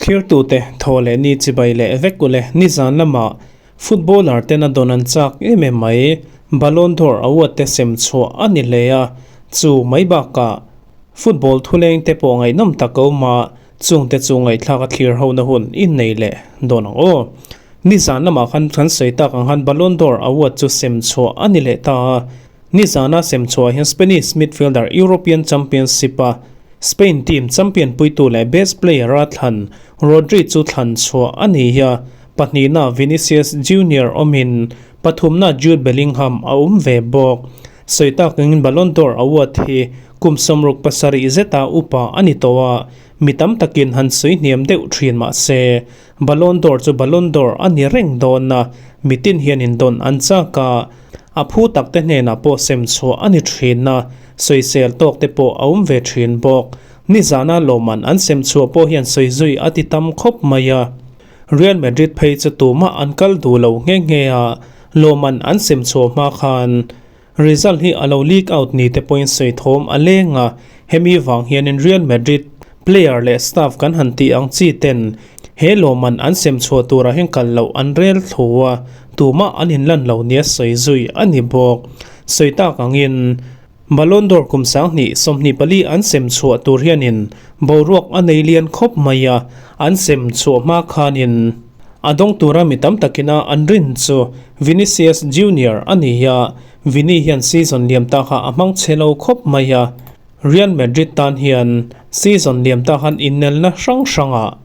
Thlirtute thaw leh ni chibai leh vek ule nizan lamah footballer ten a dawn an chak em em mai. Ballon d'Or award te sem chhuah a ni hle a, chu mai bakah football thuleng te pawh ngaihnawm tak a awm a, chungte chu ngaihthlak a thlir hona hun innei leh dawn ang aw. Nizan lamah khan kan sawi tak ang khan Ballon d'Or award chu sem chhuah a ni leh ta a. Nizana sem chhuah hian Spanish midfielder European Championship-a Spain team champion puitu leh best player-a thlan Rodri chu thlan chhuah a ni a, pahnihna Vinicius Junior awmin pathumna Jude Bellingham a awm ve bawk. Sawi tak angin Ballon d'Or award hi kum 67 zeta upa a ni tawh a, mi tam takin han sawi hniam deuh thin mah se Ballon d'Or chu Ballon d'Or a ni reng dawn a, mitin hianin dawn an chak a, a phu takte hnenah pawh sem chhuah a ni thin a, sawisel tawk te pawh a awm ve thin bawk. Nizana lawmman an sem chhuah pawh hian sawi zui a ti tam khawp mai a. Real Madrid phei chu tumah an kal duh lo nghe nghe a, lawmman an sem chhuah hma khan Result hi a lo leak out ni te pawhin sawi thawm a leng a, hemi vang hianin Real Madrid player leh staff kan han tih ang chi ten he lawmman an sem chhuah turah hian kal loh an rel thlu a, tumah an inlan lo nia sawi zui a ni bawk. Sawi tak angin Ballon d'Or kum 2024 an sem chhuah tur hianin boruak a nei lian khawp mai a, an sem chhuah hma khanin a dawng tura mi tam takina an rin chu Vinicius Junior a ni a, Vini hian season liam ta kha a hmang chhe lo khawp mai a, Real Madrid tan hian season liam ta khan innelna hrang hrangah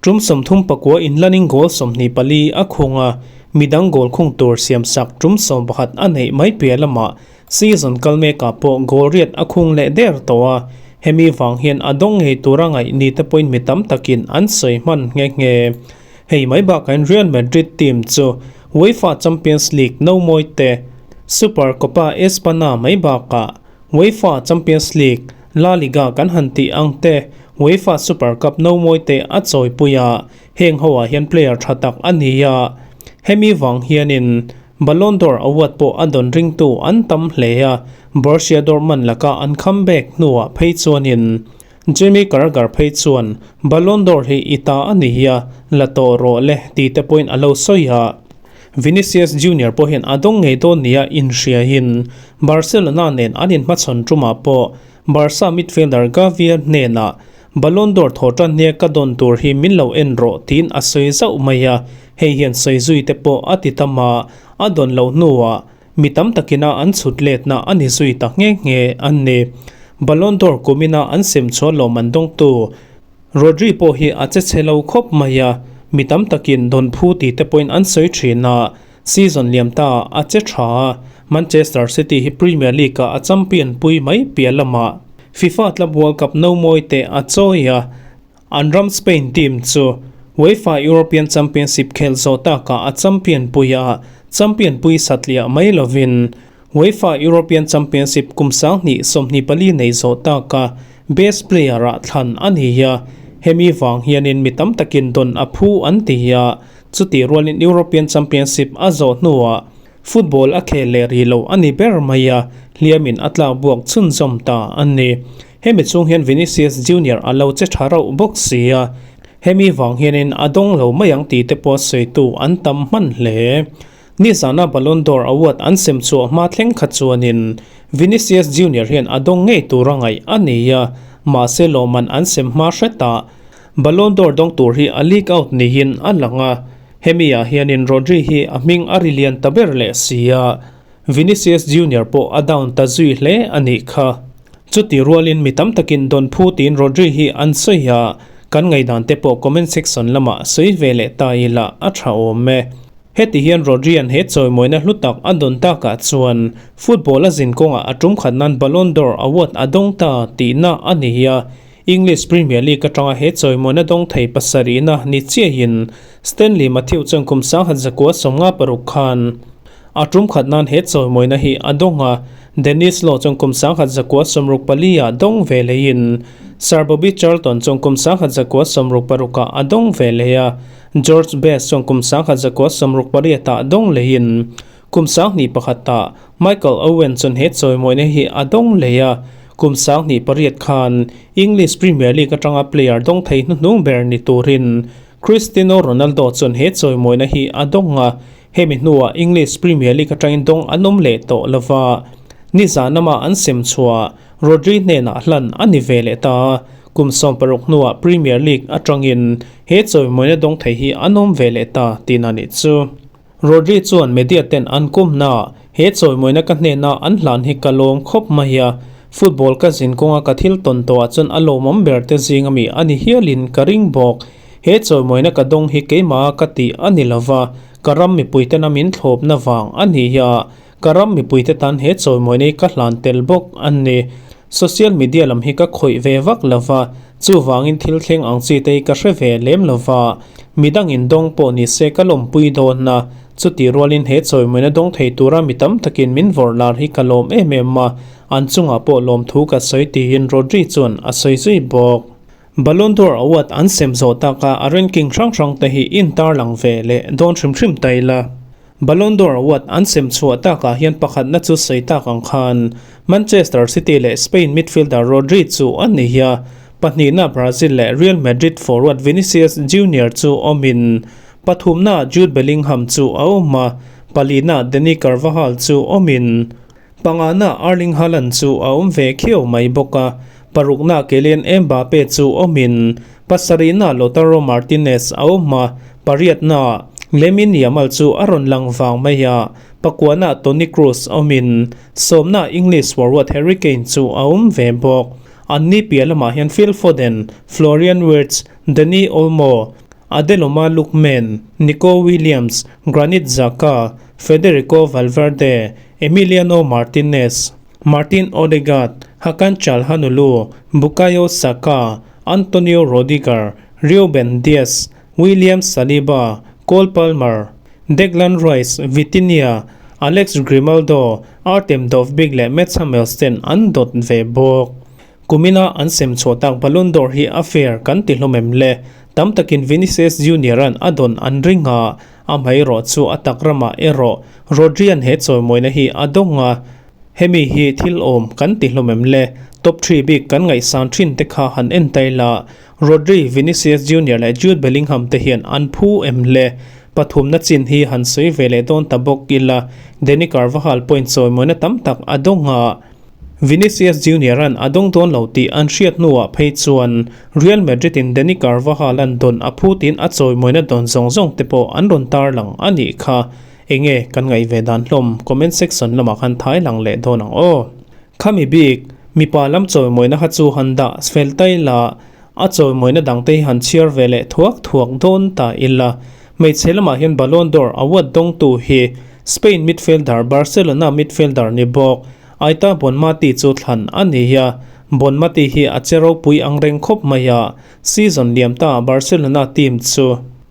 tum 39 inlanin goal 24 a khung a, midang goal khung tur siamsak tum 11 a neih mai piah lamah season kal mekah pawh goal riat a khung leh der tawh a, hemi vang hian a dawng ngei tura ngaih ni te pawhin mi tam takin an sawi hman nghe nghe. Hei mai bakah Real Madrid team chu UEFA Champions League no mawi te, Super Copa Espana mai bakah UEFA Champions League, La Liga kan han tih ang te, UEFA Super Cup no mawi te a chawipui a, heng ho ah hian player tha tak a ni a. Hemi vang hianin Ballon d'Or award pawh a dawn ringtu an tam hle a, Borussia Dortmund laka an comeback hnuah phei chuanin Jamie Carragher phei chuan Ballon d'Or hi i ta a ni hi a, la tawh rawh le tih te pawhin a lo sawi a. Vinicius Junior pawh hian a dawng ngei dawn nia inhriain Barcelona nen an inhmachhawn tumah pawh Barca midfielder Gavi hnenah Ballon d'Or thaw tan nia ka dawn tur hi min lo en rawh tiin a sawi zauh mai a, hei hian sawi zui te pawh a ti tam a, a dawn loh hnuah Mi tam takina an chhut letna a ni zui ta nghe nghe an ni. Ballon d'Or kumina an sem chhuah lawm an dawngtu Rodri pawh hi a che chhe lo khawp mai a, mi tam takin dawn phu tih te pawhin an sawi thin a, season liam ta a che tha a, Manchester City hi Premier League-ah a champion pui mai piah lamah FIFA Club World Cup no mawi te a chawi a, An ram Spain team chu UEFA European Championship khel zawh takah a champion pui a, champion pui satliah mai lovin UEFA European Championship kum 2024 nei zawh taka best player-ah thlan a ni a, hemi vang hianin mi tam takin dawn a phu an ti a, chutih rualin European Championship a zawh hnuah Football a khel leh rih lo a ni ber mai a, hliamin a tlak buak chhunzawm ta a ni. Hemi chung hian Vinicius Junior a lo che tha rauh bawk si a, hemi vang hianin a dawng lo mai ang tih te pawh sawitu an tam hman hle. Nizana Ballon d'Or award an sem chhuah hma thleng kha chuanin Vinicius Junior hian a dawng ngei tur a ngaih a ni a, mahse lawmman an sem hma hretah Ballon d'Or dawng tur hi a leak out niin a lang a, hemi ah hianin Rodri hi a hming a ri lian ta ber leh si a, Vinicius Junior pawh a down ta zui hle a nih kha. Chuti rualin mi tam takin dawn phu tiin Rodri hi an sawi a, kan ngaihdan te pawh comment section lamah sawi ve leh ta ila a tha awm e. Heti hian Rodri-a'n he chawimawina hlu tak a dawn takah chuan football a zin kawngah a tum khat nan Ballon d'Or award a dawng ta tihna a ni a, English Premier League atanga he chawimawina dawng thei pasarihna ni chiahin Stanley Matthew chuan kum 1956 khan a tum khat nan he chawimawina hi a dawng a, Denis Law chuan kum 1964 ah dawng ve leiin Sir Bobby Charlton chuan kum 1966 ah a dawng ve leh a, George Best chuan kum 1968 ah dawng leiin kum 2001 ah Michael Owen chuan he chawimawina hi a dawng leh a. Kum 2008 khan English Premier League atanga player dawng thei hnuhnung ber ni turin Cristiano Ronaldo chuan he chawimawina hi a dawng a, hemi hnuah English Premier League atangin dawng an awm leh tawh lova, nizan lama an sem chhuah Rodri hnenah hlan a ni ve leh ta a, kum 16 hnuah Premier League atangin he chawimawina dawng thei hi an awm ve leh ta tihna nih chu. Rodri chuan media ten an kawmna he chawimawina ka hnena an hlan hi ka lawm khawp mai a, football ka zin kawnga ka thil tawn tawhah chuan a lawmawm ber te zing ami a ni hialin ka ring bawk. He chawimawina ka dawng hi keimah ka tih a ni lova, ka ram mipuitena min thlawpna vang a ni a, ka ram mipuite tan he chawimawina hi ka hlan tel bawk a ni. Social media lam hi ka khawih ve vak lova, chuvangin thil thleng ang chi te hi ka hre ve lem lova, midang in dawng pawh ni se ka lawmpui dawn a, chutih rualin he chawimawina dawng thei tura mi tam takin min vawrh lar hi ka lawm em em a, an chungah pawh lawmthu ka sawi tiin Rodri chuan a sawi zui bawk. Ballon d'Or award an sem zawh taka a ranking hrang hrang te hi intarlang ve leh dawn hrim hrim ta ila. Ballon d'Or award an sem chhuah takah hian pakhatna chu sawi tak ang khan Manchester City leh Spain midfielder Rodri chu a ni a, pahnihna Brazil leh Real Madrid forward Vinicius Junior chu awmin pathumna Jude Bellingham chu a awm a, palina Dani Carvajal chu awmin pangana Erling Haaland chu a awm ve khiau mai bawk a, parukna Kylian Mbappe chu awmin pasarihna Lautaro Martinez a awm a, pariatna Lamine Yamal chu a rawn lang vang mai a, pakuana Toni Kroos awmin sawmna English forward Harry Kane chu a awm ve bawk. Anni piah lamah hian Phil Foden, Florian Wirtz, Dani Olmo, Ademola Lookman, Nico Williams, Granit Xhaka, Federico Valverde, Emiliano Martinez, Martin Odegaard, Hakan Calhanoglu, Bukayo Saka, Antonio Rudiger, Reuben Dias, William Saliba, Cole Palmer, Declan Rice, Vitinha, Alex Grimaldo, Artem Dovbyk leh Mats Hummels ten an dawt ve bawk. Kumina an sem chhuah tak Ballon d'Or hi a fair kan ti hlawm em le? Tam takin Vinicius Junior-a'n a dawn an ring a, amaherawh chu a tak ramah erawh Rodri-a'n he chawimawina hi a dawng a, hemi hi thil awm kan ti hlawm em le? Top three bik kan ngaihsan thin te kha han en ta ila, Rodri, Vinicius Junior leh Jude Bellingham te hian an phu em le? Pathumna chin hi han sawi ve leh dawn ta bawk ila, Dani Carvajal point chawimawina tam tak a dawng a, Vinicius Junior-a'n a dawng dawn lo tih an hriat hnuah phei chuan Real Madrid-in Dani Carvajal-a'n dawn a phutin a chawimawina dawn zawng zawng te pawh an rawn tarlang a nih kha. Enge kan ngaih ve dan hlawm comment section lamah khan thai lang leh dawn ang aw. Khami bik, mipa lam chawimawina kha chu han dah fel ta ila, a chawimawina dangte hi han chhiar ve leh thuak thuak dawn ta ila. Hmeichhe lamah hian Ballon d'Or award dawngtu hi Spain midfielder Barcelona midfielder ni bawk Aita Bonmati chu thlan a ni a, Bonmati hi a che ropui ang reng khawp mai a, season liam ta Barcelona team chu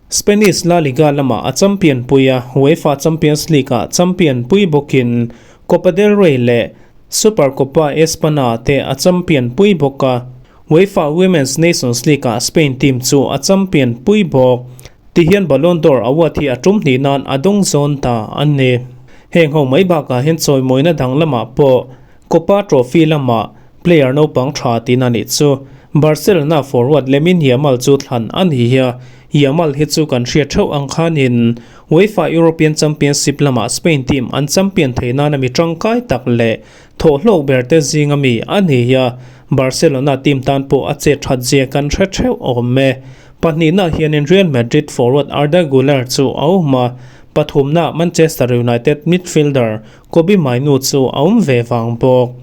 Spanish La Liga lamah a champion pui a, UEFA Champions League ah champion pui bawkin Copa del Rey leh Supercopa Espana te a champion pui bawk a, UEFA Women's Nations League ah Spain team chu a champion pui bawk. Tihian Ballon d'Or award hi a tum hnih nan a dawng zawn ta a ni. Heng ho mai bakah hian chawimawina dang lamah pawh Copa Trophy lamah player naupang tha tin a nih chu. Barcelona forward Lamine Yamal chu thlan a ni a, Yamal hi chu kan hriat theuh ang khanin UEFA European Championship lamah Spain team an champion thei nana mi tangkai tak leh thawhhlawk ber te zinga mi a ni a, Barcelona team tan pawh a chet that zia kan hre theuh awm e. Pahnihna hianin Real Madrid forward Arda Guler chu a awm a, pathumna Manchester United midfielder Kobbie Mainoo chu a awm ve vang bawk.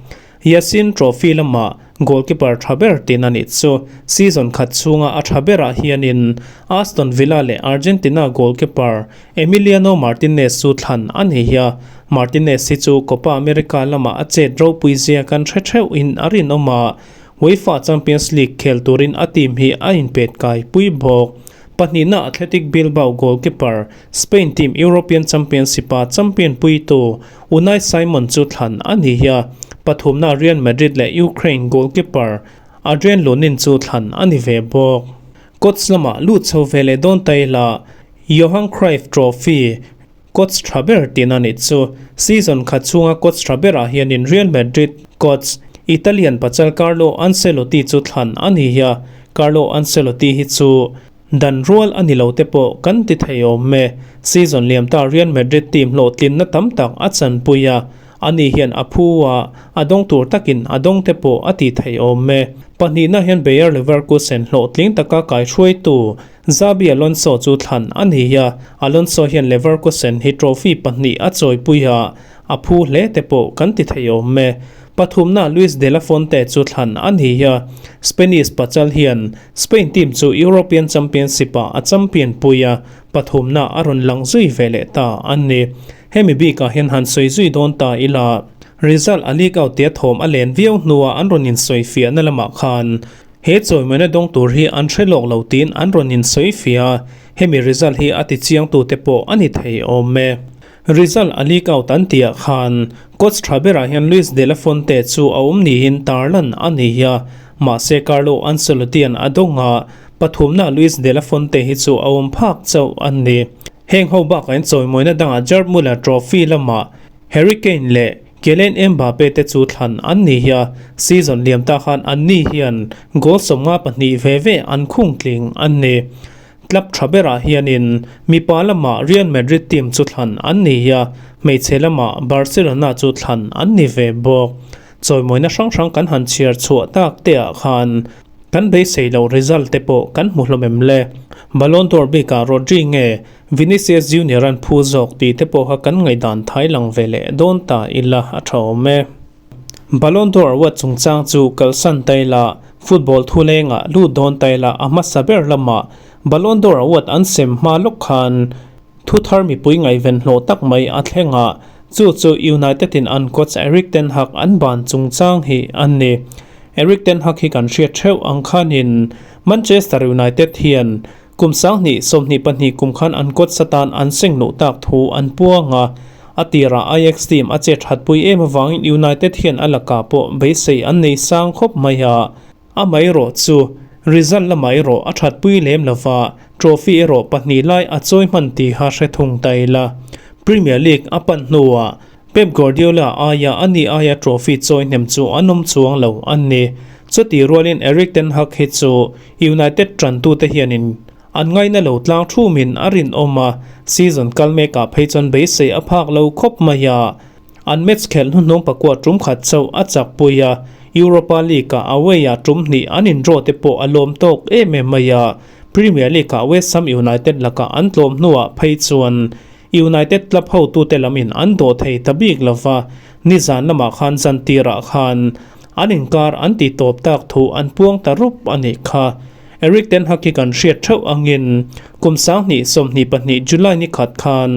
Yashin Trophy lamah goalkeeper tha ber tin a nih chu. Season khat chhunga a tha berah hianin Aston Villa leh Argentina goalkeeper Emiliano Martinez chu thlan a ni a, Martinez hi chu Copa America lamah a chet ropui zia kan hre theuhin a rinawm a, UEFA Champions League khel turin a team hi a inpet kai pui bawk. Pahnihna Athletic Bilbao goalkeeper, Spain team European Championship-a champion puitu Unai Simon chu thlan a ni a, pathumna Real Madrid leh Ukraine goalkeeper Adrian Lunin chu thlan a ni ve bawk. Coach lamah lut chho ve leh dawn ta ila, Johan Cruyff Trophy coach tha ber tihna nih chu. Season khat chhunga coach tha berah hianin Real Madrid coach Italian pachal Carlo Ancelotti chu thlan a ni a, Carlo Ancelotti hi chu dan rual a ni lo te pawh kan ti thei awm e. Season liam ta Real Madrid team hlawhtlinna tam tak a chanpui a, ani hian a phu a, a dawng tur takin a dawng te pawh a ti thei awm e. Pahnihna hian Bayer Leverkusen hlawhtling taka kaihruaitu Xabi Alonso chu thlan a ni a, Alonso hian Leverkusen hi trophy pahnih a chawipui a, A phu hle te pawh kan ti thei awm e. Pathumna Luis de la Fuente chu thlan a ni a, Spanish pachal hian Spain team chu European Championship-ah a champion pui a, pathumna a rawn lang zui ve leh ta a ni. Hemi bikah hian han sawi zui dawn ta ila, result a leak out tia thawm a len viau hnua an rawn insawi fiahna lamah khan he chawimawina dawng tur hi an hre lawk lo tiin an rawn insawi fiah a, hemi result hi a ti chiangtute pawh a ni thei awm e. Result a leak out an tih ah khan coach tha berah hian Luis de la Fuente chu a awm niin tarlan a ni a, mahse Carlo Ancelotti-a'n a dawng a, pathumna Luis de la Fuente hi chu a awm phak chauh a ni. Heng ho bakah hian chawimawina dangah Gerd Muller Trophy lamah Harry Kane leh Kylian Mbappe te chu thlan an ni a, season liam ta khan anni hian goal 52 ve ve an khung tling a ni. Club tha berah hianin mipa lamah Real Madrid team chu thlan an ni a, hmeichhe lamah Barcelona chu thlan an ni ve bawk. Chawimawina hrang hrang kan han chhiar chhuah tak te ah khan kan beisei loh result te pawh kan hmu hlawm em le? Ballon d'Or bikah Rodri nge Vinicius Junior an phu zawk tih te pawh kha kan ngaihdan thai lang ve leh dawn ta ila a tha awm e. Ballon d'Or award chungchang chu kalsan taila football thulengah lut dawn taila a hmasa ber lamah Ballon d'Or award an sem hma lawk khan thu thar mipui ngaihven hlawh tak mai a thleng a, chu chu United in an coach Erik ten Hag an ban chungchang hi a ni. Erik ten Hag hi kan hriat theuh ang khanin Manchester United hian Kum 2022 kum khan an coach atan an seng luh tak thu an puang a, a tirah Ajax team a che thatpui em avangin United hian a lakah pawh beisei an nei sang khawp mai a, amaherawh chu result lamah erawh a thatpui lem lova, trophy erawh pahnih lai a chawi hman tiha hre thung ta ila. Premier League a pan hnuah Pep Guardiola aia a ni aia trophy chawi hnem chu an awm chuang lo a ni. Chutih rualin Erik ten Hag hi chu United tantute hianin an ngaina lo tlang thumin a rinawm a, season kal mekah phei chuan beisei a phak lo khawp mai a. An match khelh hnuhnung pakua tum khat chauh a chak pui a, Europa League-ah away-ah tum hnih an indraw te pawh a lawm tawk em em mai a. Premier League-ah West Ham United lakah an tlawm hnuah phei chuan United club hotute lamin an dawh thei ta bik lova, nizan lamah khan zantirah khan an inkar an ti tawp tak thu an puang ta rup a nih kha. Erik ten Hag hi kan hriat theuh angin kum 2022 July ni khat khan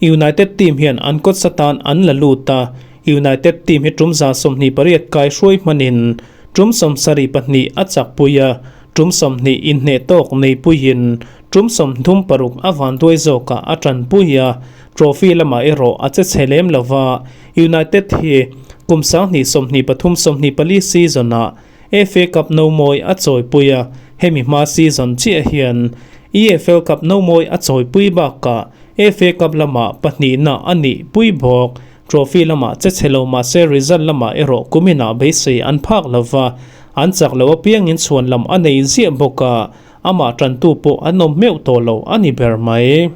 United team hian an kawt satan an la lut a, United team hi tum 28 kai hruai hmanin tum 72 a chakpui a, tum 20 inhneh tawk neipuiin Tum 36 a vanduai zawkah a tanpui a, trophy lamah erawh a che chhe lem lo va, United hi kum 2023 24 season-ah FA Cup nomawi a chawipui a, hemi hma season chiah hian EFL Cup nomawi a chawipui bakah FA Cup lamah pahnihna a nih pui bawk. Trophy lamah che chhe lo mahse result lamah erawh kuminah beisei an phak lo va, an chak loh apiangin chhuan lam a nei ziah bawk a, Amah tantu pawh an awm meuh tawh lo a ni ber mai.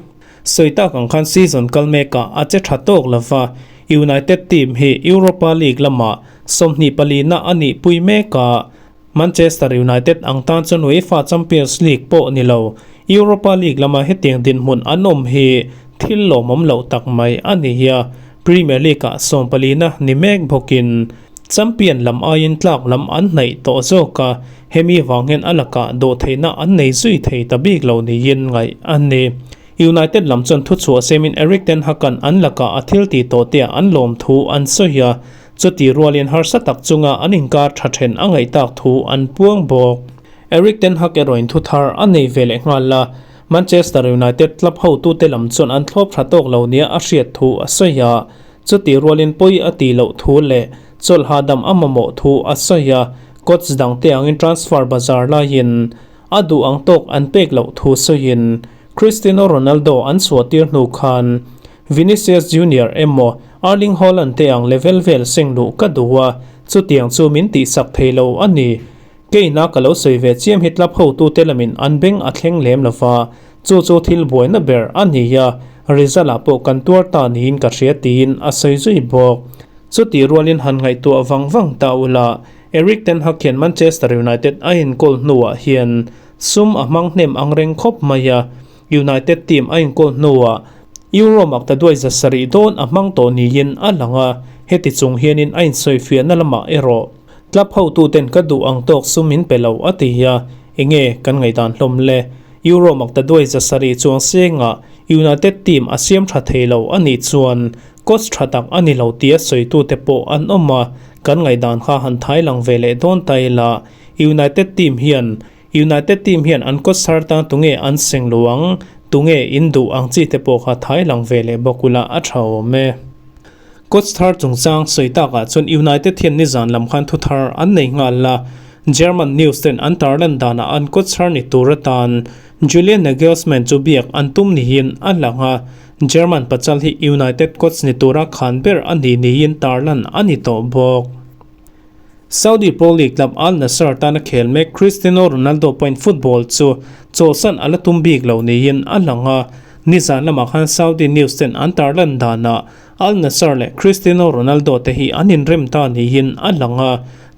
Sawi tak ang khan season kal mekah a che tha tawk lova, United team hi Europa League lamah 24 na a nih pui mek a, Manchester United ang tan chuan UEFA Champions League pawh ni lo, Europa League lama hetiang dinhmun an awm hi thil lawmawm loh tak mai a ni a, Premier League-ah 14 na ni mek bawkin Champion lam aiin tlak lam an hnaih tawh zawk a, hemi vang hian a lakah dawhtheihna an nei zui thei ta bik lo niin ngaih a ni. United lam chuan thuchhuah semin Erik ten Hag-a'n an lakah a thil tih tawh te an lawm thu an sawi a, chuti rualin harsa tak chunga an inkar tha then a ngaih tak thu an puang bawk. Erik ten Hag erawhin thu thar a nei ve leh nghal a, Manchester United club hotute lam chuan an thlawp tha tawk lo nia a hriat thu a sawi a, Chutih rualin pawi a tih loh thu leh chawlh hahdam a mamawh thu a sawi a, coach dangte angin transfer bazar laiin a duh ang tawk an pek loh thu sawiin Cristiano Ronaldo an chhuahtir hnu khan Vinicius Junior emaw Erling Haaland te ang level vel seng luh ka duh a, Chutiang chu min tihsak thei lo a ni. Keina ka lo sawi ve chiam hi club hotute lamin an beng a thleng lem lo va, chu chu thil buaina ber a ni a, result ah pawh kan tuar ta niin ka hria tiin a sawi zui bawk. Chutih rualin han ngaihtuah vang vang ta ula, Erik ten Hag hian Manchester United a enkawl hnuah hian sum a hmang hnem ang reng khawp mai a, United team a enkawl hnuah Euro makta duai 700 dawn a hmang tawh niin a lang a, heti chung hianin a insawifiahna lamah erawh club hotuten ka duh ang tawk sum min pe lo a ti a, enge kan ngaihdan hlawm le? Euro makta duai 700 chuang sengah United team a siam tha thei lo a nih chuan coach tha tak a ni lo tia sawitute pawh an awm a, kan ngaihdan kha han thai lang ve leh dawn ta ila United team hian United team hian an coach thar tan tunge an seng lo ang, tunge in duh ang chi te pawh kha thai lang ve leh bawk ula a tha awm e. Coach thar chungchang sawi takah chuan United hian nizan lam khan thu thar an nei nghal a, German news ten an tarlan danah an coach thar ni tur atan Julian Nagelsmann chu biak an tum niin a lang a, German pachal hi United coach ni tura khan ber a ni niin tarlan a ni tawh bawk. Saudi Pro League club Al Nassr tana khel mek Cristiano Ronaldo pawhin football chu chawlhsan a la tum bik lo niin a lang a. Nizan lamah khan Saudi news ten an tarlan danah Al Nassr leh Cristiano Ronaldo te hi an inrem ta niin a lang a.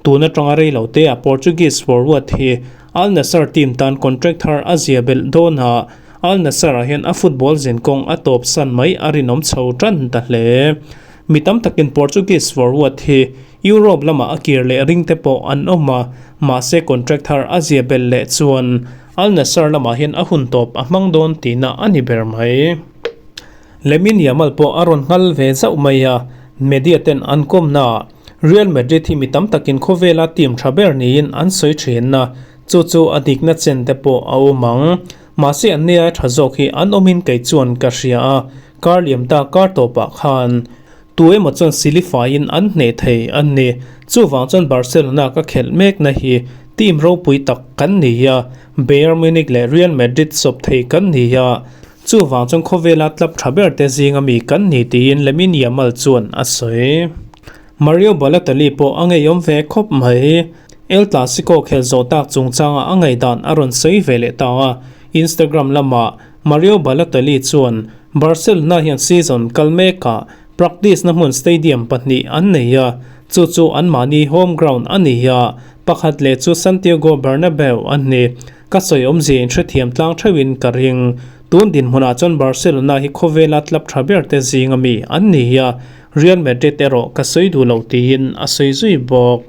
Tun atanga rei lo te ah Portuguese forward hi Al Nassr team tan contract thar a zia belh dawn a, Al Nassr ah hian a football zinkawng a tawp san mai a rinawm chho tan ta hle. Mi tam takin Portuguese forward hi Europe lamah a kir leh ring te pawh an awm a, mahse contract thar a zia belh leh chuan Al Nassr lamah hian a hun tawp a hmang dawn tihna a ni ber mai. Lamine Yamal pawh a rawn nghal ve zauh mai a, media ten an kawmnaah Real Madrid hi mi tam takin khawvela team tha ber niin an sawi thin a, chu chu a dikna chen te pawh a awm ang. Mahse an nia tha zawk hi an awmin kei chuan ka hria a, kar liam ta kar tawpah khan Tu emaw chuan silifaiin an hneh thei a ni. Chuvang chuan Barcelona ka khelh mekna hi team ropui tak kan ni a, Bayern Munich leh Real Madrid sawp thei kan ni a, chuvang chuan khawvela club tha ber te zinga mi kan ni tiin Lamine Yamal chuan a sawi. Mario Balotelli pawh a ngeiawm ve khawp mai. El Clasico khelh zawh tak chungchanga a ngaihdan a rawn sawi ve leh ta a, Instagram lamah Mario Balotelli chuan Barcelona hian season kal mekah practice na hmun stadium pahnih an nei a, chu chu anmahni home ground a ni a, pakhat leh chu Santiago Bernabeu a ni. Ka sawi awmzia inhrethiam tlang theuhin ka ring. Tun dinhmunah chuan Barcelona hi khawvela club tha ber te zinga mi an ni a, Real Madrid erawh ka sawi duh lo tiin a sawi zui bawk.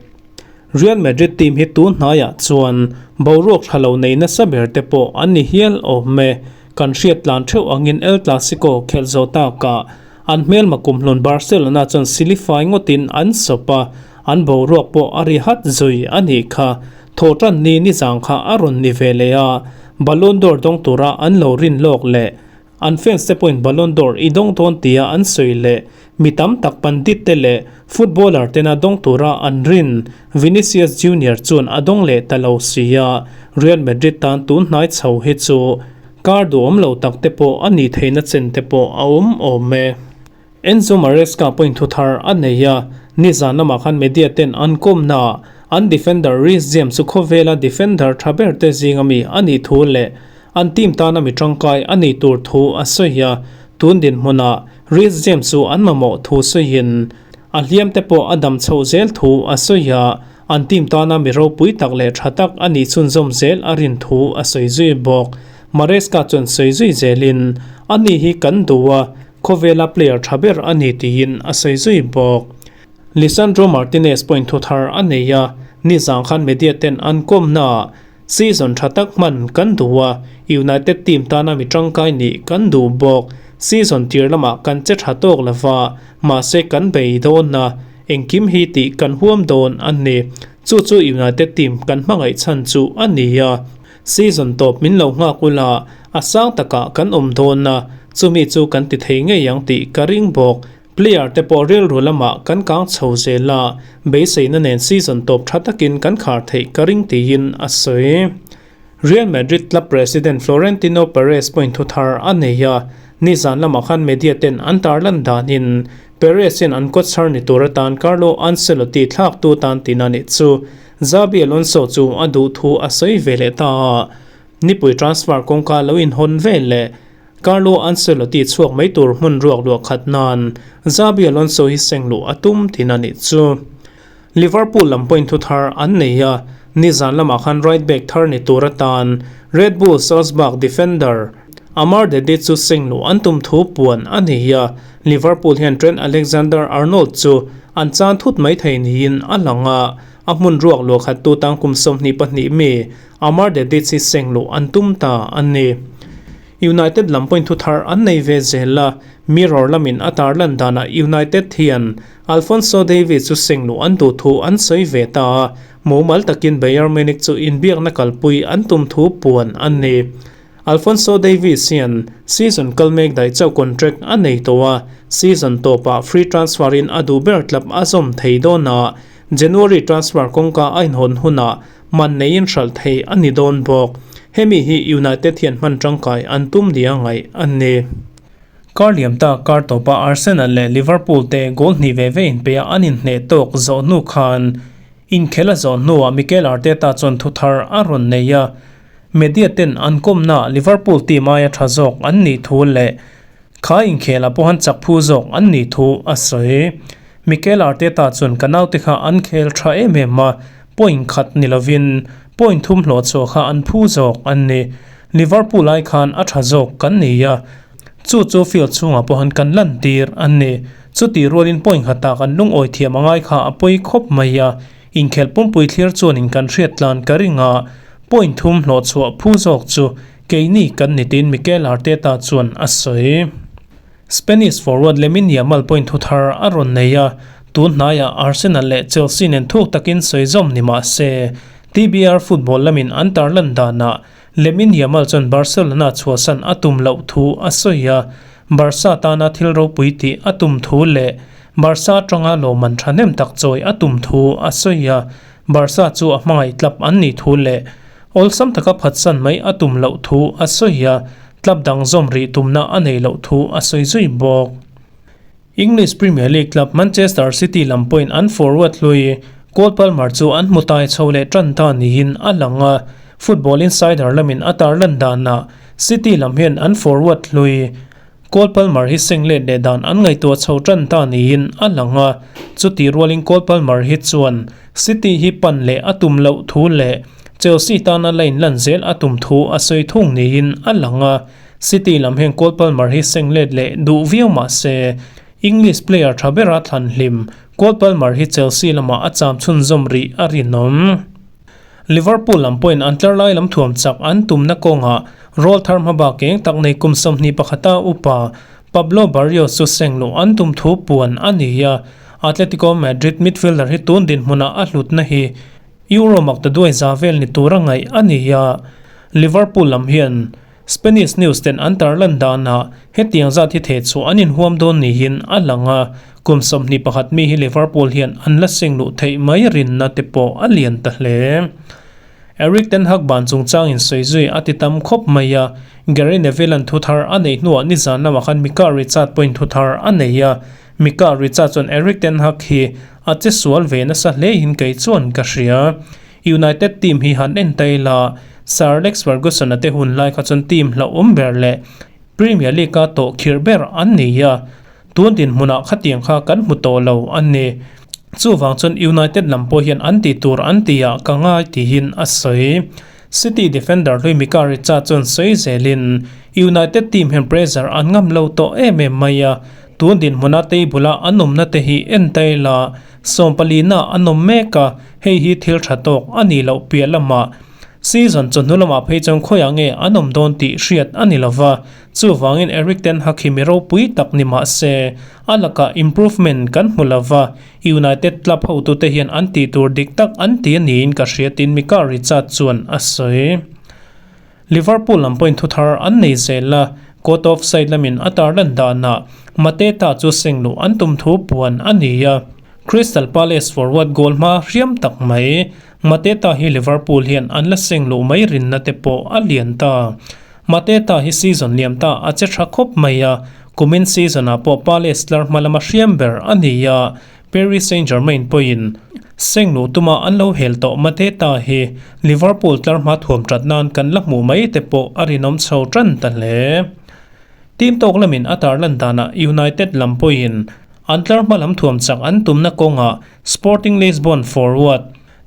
Real Madrid team hi tun hnaiah chuan boruak tha lo nei nasa ber te pawh an ni hial awm e. Kan hriat tlan theuh angin El Clasico khelh zawh takah an hmelma kumhlun Barcelona chuan silifai ngawtin an sawp a, an boruak pawh a ri hat zui a nih kha. Thawhtan ni nizang kha a rawn ni ve leh a, Ballon d'Or dawng tura an lo rin lawk leh an fans te pawhin Ballon d'Or i dawng dawn tia an sawi leh mi tam tak pandit te leh footballer tena dawng tura an rin Vinicius Junior chuan a dawng leh ta lo si a, Real Madrid tan tun hnai chho hi chu kar duhawm lo tak te pawh a nih theihna chen te pawh a awm awm e. Enzo Maresca pawhin thu thar a nei a, nizan lamah khan media ten an kawmnaah an defender Reece James chu khawvela defender tha ber te zinga mi a nih thu leh an team tana mi tangkai a nih tur thu a sawi a, tun dinhmunah Reece James chu an mamawh thu sawiin a hliam te pawh a dam chhoh zel thu a sawi a, an team tana mi ropui tak leh tha tak a nih chhunzawm zel a rin thu a sawi zui bawk. Maresca chuan sawi zui zelin, Ani hi kan duh a, khawvela player tha ber a ni tiin a sawi zui bawk. Lisandro Martinez pawhin thu thar a nei a, nizang khan media ten an kawmnaah season tha tak hman kan duh a, United team tana mi tangkai nih kan duh bawk. Season tir lamah kan che tha tawk lova, mahse kan bei dawn a, engkim hi tih kan huam dawn a ni. Chu chu United team kan hmangaih chhan chu a ni a. Season tawp min lo nghak ula, a sang takah kan awm dawn a, chumi chu kan ti thei ngei ang tih ka ring bawk. Player te pawh rilru lamah kan kang chho zel a, beiseina nen season tawp tha takin kan khar theih ka ring tiin a sawi. Real Madrid club president Florentino Perez pawhin thu thar a nei a, nizan lamah khan media ten an tarlan danin. Perez hian an coach thar ni tur atan Carlo Ancelotti thlaktu tan tihna nih chu Xabi Alonso chu a duh thu a sawi ve leh ta a. Nipui transfer kawngka lo inhawn vel leh Carlo Ancelotti chhuak mai tur hmun ruak luah khat nan Xabi Alonso hi seng luh a tum tihna nih chu. Liverpool lam pawhin thu thar an nei a, nizan lamah khan right back thar ni tur atan Red Bull Salzburg defender Amar Dedic chu seng luh an tum thu puan a ni a, Liverpool hian Trent Alexander-Arnold chu an chan thut mai thei niin a lang a, a hmun ruak luah khat tu tang kum 22 mi Amar Dedic hi seng luh an tum ta a ni. United lam pawhin thu thar an nei ve zel a, Mirror lamin a tarlan danah United hian Alphonso Davies chu seng luh an duh thu an sawi ve ta a, mumal takin Bayern Munich chu inbiakna kalpui an tum thu puan a ni. Alphonso Davies hian season kal mek daih chauh contract a nei tawh a, season tawpah free transfer in a duh ber club a zawm thei dawn a, January transfer kawngka a inhawn hunah man neiin hralh thei a ni dawn bawk. Hemi hi United hian hman tangkai an tum nia ngaih a ni. Kar liam ta kar tawpa Arsenal leh Liverpool te goal hnih ve ve inpeih a an inhneh tawk zawh hnu khan inkhel a zawh hnuah Mikel Arteta chuan thu thar a rawn nei a. Media ten an kawmnaah Liverpool team aia tha zawk an nih thu leh Kha inkhelah pawh han chak phu zawk an nih thu a sawi. Mikel Arteta chuan ka naute kha an khel tha em em a, point khat ni lovin point thum hlawh chhuah kha an phu zawk an ni. Liverpool ai khan a tha zawk kan ni a, chu chu field chhungah pawh han kan lan tir an ni. Chutih rualin point khatah kan lungawi thiam angai kha a pawi khawp mai a, inkhel pumpui thlir chuanin kan hriat tlan ka ring a, point thum hlawh chhuah phu zawk chu Keini kan ni tiin Mikel Arteta chuan a sawi. Spanish forward Lamine Yamal pawhin thu thar a rawn nei a, tun hnaiah Arsenal leh Chelsea nen thuk takin sawi zawm ni mah se, TBR football lamin an tarlan danah Lamine Yamal chuan Barcelona chhuahsan a tum loh thu a sawi a, Barca tana thil ropui tih a tum thu leh Barca atanga lawmman thahnem tak chawi a tum thu a sawi a, Barca chu a hmangaih tlap an nih thu leh Awlsam taka phatsan mai a tum loh thu a sawi a, club dang zawm rih tumna a nei loh thu a sawi zui bawk. English Premier League club Manchester City lam pawhin an forward hlui Cole Palmer chu an hmu tai chho leh tan ta niin a lang a, Football Insider lamin a tarlan danah City lam hian an forward hlui Cole Palmer hi seng let leh dan an ngaihtuah chho tan ta niin a lang a, chutih rualin Cole Palmer hi chuan City hi pan leh a tum loh thu leh Chelsea tana line lan zel a tum thu a sawi thung niin a lang a, City lam hian Cole Palmer hi seng let leh duh viau mah se English player tha bera thlan hlim Cole Palmer hi Chelsea lamah a cham chhunzawm rih a rinawm. Liverpool lam pawhin an tlar lai lam thuam chak an tumna kawngah rawl thar hmabak eng tak nei kum 21 a upa Pablo Barrios chu seng luh an tum thu puan a ni a. Atletico Madrid midfielder hi tun dinhmunah a hlutna hi Euro maktaduai za vel ni tura ngaih a ni a. Liverpool lam hian Spanish news ten an tarlan danah hetiang zat hi theh chhuah an inhuam dawn niin a lang a, kum 21 mi hi Liverpool hian an la seng luh theih mai rinna te pawh a lian ta hle. Erik ten Hag ban chungchangin sawi zui a ti tam khawp mai a, Gary Neville-a'n thu thar a neih hnuah nizan lamah khan Mika Richard pawhin thu thar a nei a, Mika Richard chuan Erik ten Hag hi a che sual ve nasa hlein kei chuan ka hria. United team hi han en ta ila, Sir Alex Ferguson-a te hun lai kha chuan team hlauhawm ber leh Premier League-a tawh khirh ber an ni a, tun dinhmunah khatiang kha kan hmu tawh lo a ni. Chuvang chuan United lam pawh hian an tih tur an tih ah ka ngai tihin a sawi. City defender hlui Mika Richards chuan sawi zelin, United team hian pressure an ngam lo tawh em em mai a, tun dinhmuna table-a an awmna te hi en ta ila, 14 na an awm mek a, hei hi thil tha tawk a nih loh piah lamah season chawhnu lamah phei chuan khawiah nge an awm dawn tih hriat a ni lova, chuvangin Erik ten Hag hi mi ropui tak ni mah se a lakah improvement kan hmu lova, United club hotute hian an tih tur dik tak an ti a niin ka hria tiin Mika Richard chuan a sawi. Liverpool lam pawhin thu thar an nei zel a, court of side lamin a tarlan danah Mateta chu seng luh an tum thu puan a ni a. Crystal Palace forward goal hma hriam tak mai Mateta hi Liverpool hian an la seng luh mai rinna te pawh a lian ta. Mateta hi season liam ta a che tha khawp mai a, Kumin season-ah pawh Palace tlar hma lama hriam ber a ni a, Paris Saint-Germain pawhin seng luh tuma an lo hel tawh Mateta hi Liverpool tlar hma thuam tat nan kan la hmuh mai te pawh a rinawm chho tan ta hle. Team tawk lamin a tarlan danah United lam pawhin an tlar hma lam thuam chak an tumna kawngah Sporting Lisbon forward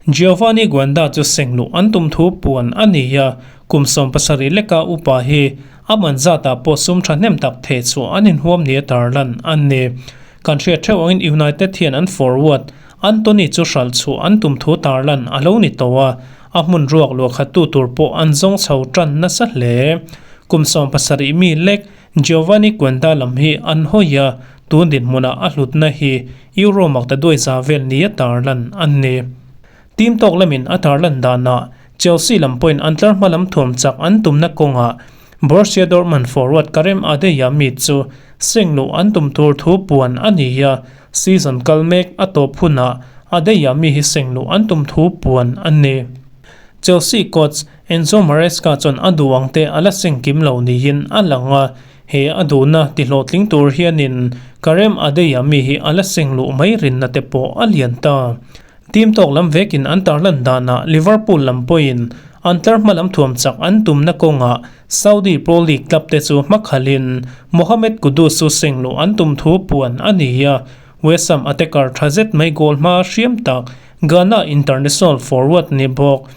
Giovanni Guenda chu seng luh an tum thu puan a ni a, kum 70 leka upa hi a man zatah pawh sum thahnem tak theh chhuah an inhuam nia tarlan a ni. Kan hriat theuh angin United hian an forward Antony chu hralh chhuah an tum thu tarlan a lo ni tawh a, a hmun ruak luahkhattu tur pawh an zawng chho tan nasa hle. Kum 70 mi lek Giovanni Guenda lam hi an hawi a, tun dinhmunah a hlutna hi Euro makta duai za vel nia tarlan a ni. Team tawk lamin a tarlan danah Chelsea lam pawhin an tlar hma lam thuam chak an tumna kawngah Borussia Dortmund forward Karim Adeyemi chu seng luh an tum tur thu puan a ni a, season kal mek a tawp hunah Adeyemi hi seng luh an tum thu puan a ni. Chelsea coach Enzo Maresca chuan a duh ang te a la seng kim lo niin a lang a, he a duhna tihlawhtling tur hianin Karim Adeyemi hi a la seng luh mai rinna te pawh a lian ta. Team tawk lam vekin an tarlan danah Liverpool lam pawhin an tlar hma lam thuam chak an tumna kawngah Saudi Pro League club te chu hmakhalhin Mohammed Kudus chu seng luh an tum thu puan a ni a, West Ham attacker tha zet mai goal hma hriam tak Ghana international forward ni bawk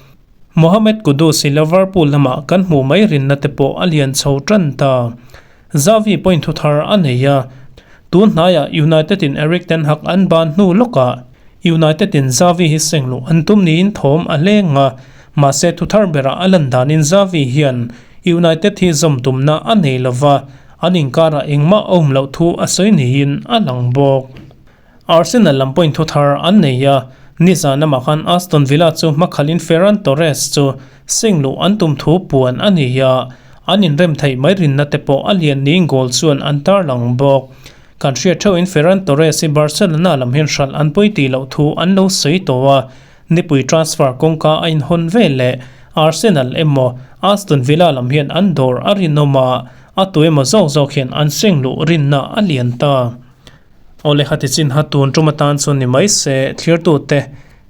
Mohammed Kudus hi Liverpool lamah kan hmuh mai rinna te pawh a lian chho tan ta. Xavi pawhin thu thar a nei a, tun hnaiah United in Erik ten Hag an ban hnu lawkah United in Xavi hi seng luh an tum niin thawm a leng a, mahse thu thar berah a lan danin Xavi hian United hi zawm tumna a nei lova, an inkarah engmah a awm loh thu a sawi niin a lang bawk. Arsenal lam pawhin thu thar an nei a, nizan lamah khan Aston Villa chu hmakhalin Ferran Torres chu seng luh an tum thu puan a ni a, an inrem theih mai rinna te pawh a lian niin goal chuan an tarlang bawk. Kan hriat theuhin Ferran Torres hi Barcelona lam hian hralh an pawi tih loh thu an lo sawi tawh a, nipui transfer kawngka a inhawn ve leh Arsenal emaw Aston Villa lam hian an dawr a rinawm a, a tu emaw zawk zawk hian an seng luh rinna a lian ta. Awle khati chin ha tun tum atan chuan ni mai se thlirtute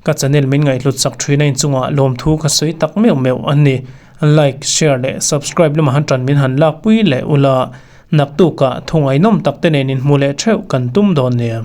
ka channel min ngaihhlut chak thin a inchungah lawmthu ka sawi tak meuh meuh a ni. Like, share leh subscribe lamah han tan min han lakpui leh ula naktukah thungainawm tak te nen inhmu leh theuh kan tum dawn nia.